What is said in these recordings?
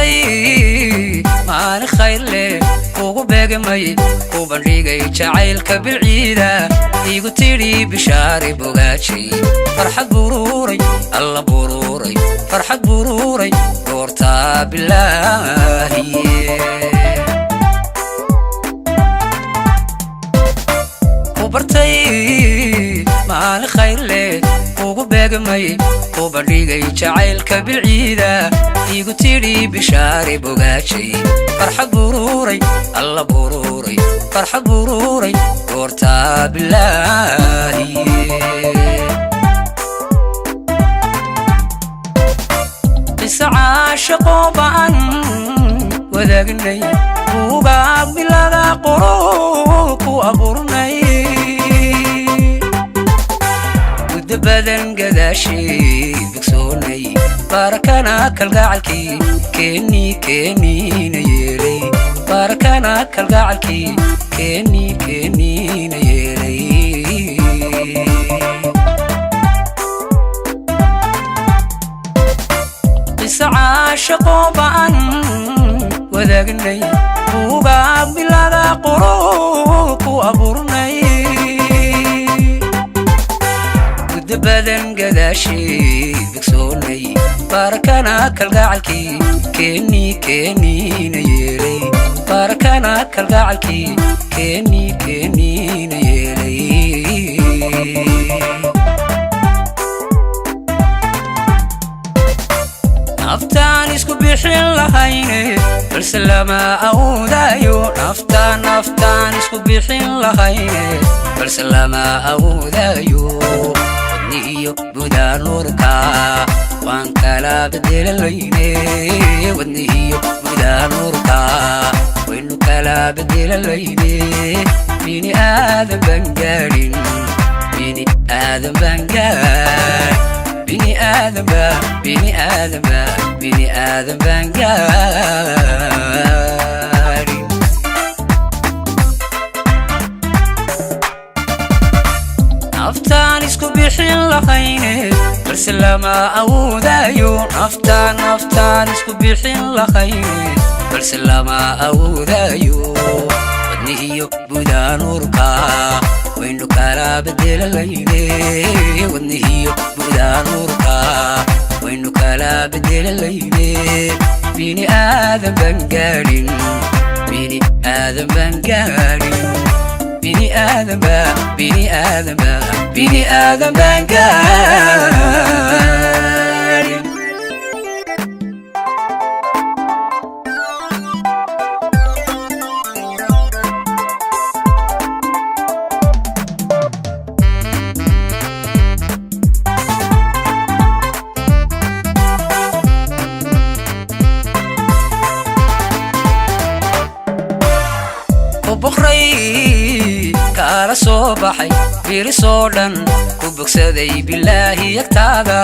Bartay maalin khayr leh kugu beegmay, ku bandhigay jacaylka bilciida, igu tidhi bishaari bogaajay. Farxad buruuray, alla buruuray, farxad buruuray goortaa bilaahiye. Ku bartay maalin khayr leh kugu beegmay, ku bandhigay jacaylka bilciida, igu tidhi bishaari bogaajay. Farxad buruuray, alla buruuray, farxad buruuray goortaa bilaahiye. Qisa caashaqoo ba'an wadaagnay, buugaag bilaga qoro ku abuurnay, muddo badan gadaashii bogsoonay, barakana kalgacalkii keeni keeniina yeelay, barakana kalgacalkii keeni keeniina yeelay. Qisa caashaqoo ba'an wadaagnay, buugaag bilaga qoro ku abuurnay, muddo badan gadaashii bogsoonay, barakana kalgacalkii keeni keeniina yeelay, barakana kalgacalkii keeni keeniina yeelay. Naftaan isku bixin lahayne, balse lama awoodayo. Naftaan, naftaan isku bixin lahayne, balse lama awoodayo. Wadni iyo budaanuurka waan kala bedelanayne, wadni iyo budaanuurka waynu kala bedelanayne. Bini aadan baan gaadhin, bini aadan baan gaadhin, bini aadan ba, bini aadan ba, bini aadan baan gaadhin. Naftaan isku bixin lahayne, balse lama awoodayo. Naftaan, naftaan isku bixin lahayne, balse lama awoodayo. Wadni iyo budaanuurka waynu kala bedelanayne, wadni iyo budaanuurka waynu kala bedelanayne. Bini aadan baan gaadhin, bini aadan baan gaadhin, bini aadan ba, bini aadan ba, bini aadan baan gaadhin. Ku boqray kaala soo baxay birisoo dhan, ku bogsaday bilaahi yagtaada,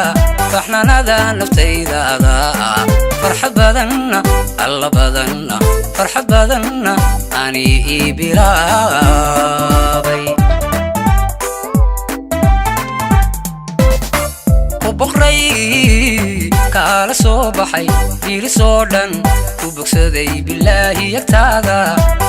baxnanada naftaydaada. Farxad badanna, alla badanna, farxad badanna ani ii bilaabay. Ku boqray kaala soo baxay birisoo dhan, ku bogsaday bilaahi yagtaada,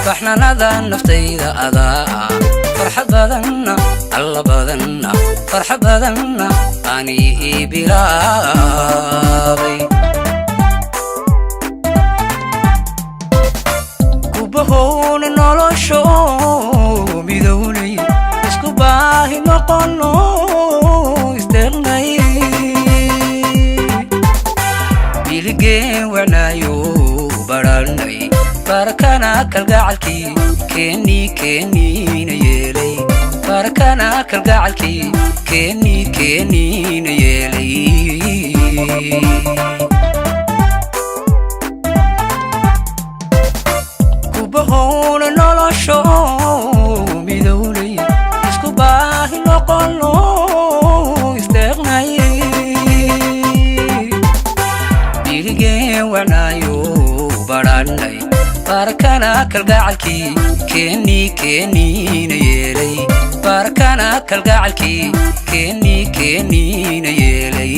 baxnanada naftayda adaa. Farxad badanna, alla badanna, farxad badanna ani ii bilaabay. Kubahowna nolosho midownay, isku baahi noqono isteeqnay, biligeen wanaayo baranay, barakana kalgacalkii keeni keeniina yeelay, barakana kalgacalkii keeni keeniina yeelay. Kubahowna nolosho midownay, isku baahi noqono isteeqnay, biligeen wanaayo baranay, barakana kalgacalkii keeni keeniina yeelay, barakana kalgacalkii keeni keeniina yeelay.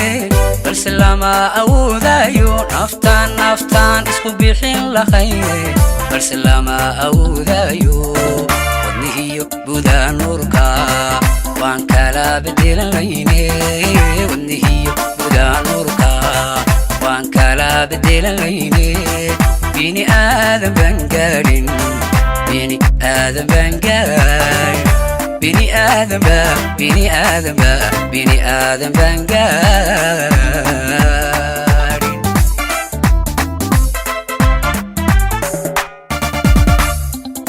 lahayne, balse lama awoodayo. Naftaan, naftaan isku bixin lahayne, balse lama awoodayo. Wadnihiyo budaanurka waan kala bedelanayne. Wadnihiyo budaanurka waan kala bedelanayne. Bini aadan baan gaadhin, bini aadan baan gaadhin, bini aadan ba, bini aadan ba, bini aadan baan gaadhin.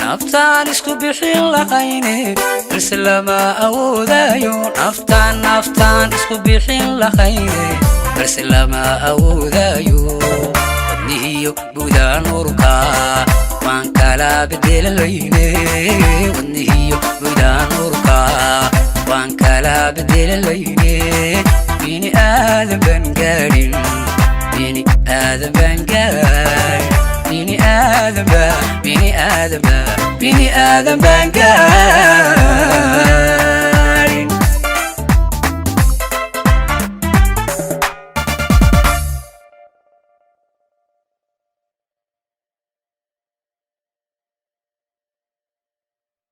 Naftaan isku bixin lahayne, balse lama awoodayo. Naftaan, naftaan isku bixin lahayne, balse lama awoodayo. Wadnihiyo budaanurka waan kala bedelanayne. Wadnihiyo budaanurka waan kala bedelanayne. Bini aadan baan gaadhin, bini aadan baan gaadhin, bini aadan ba, bini aadan ba, bini aadan baan gaadhin.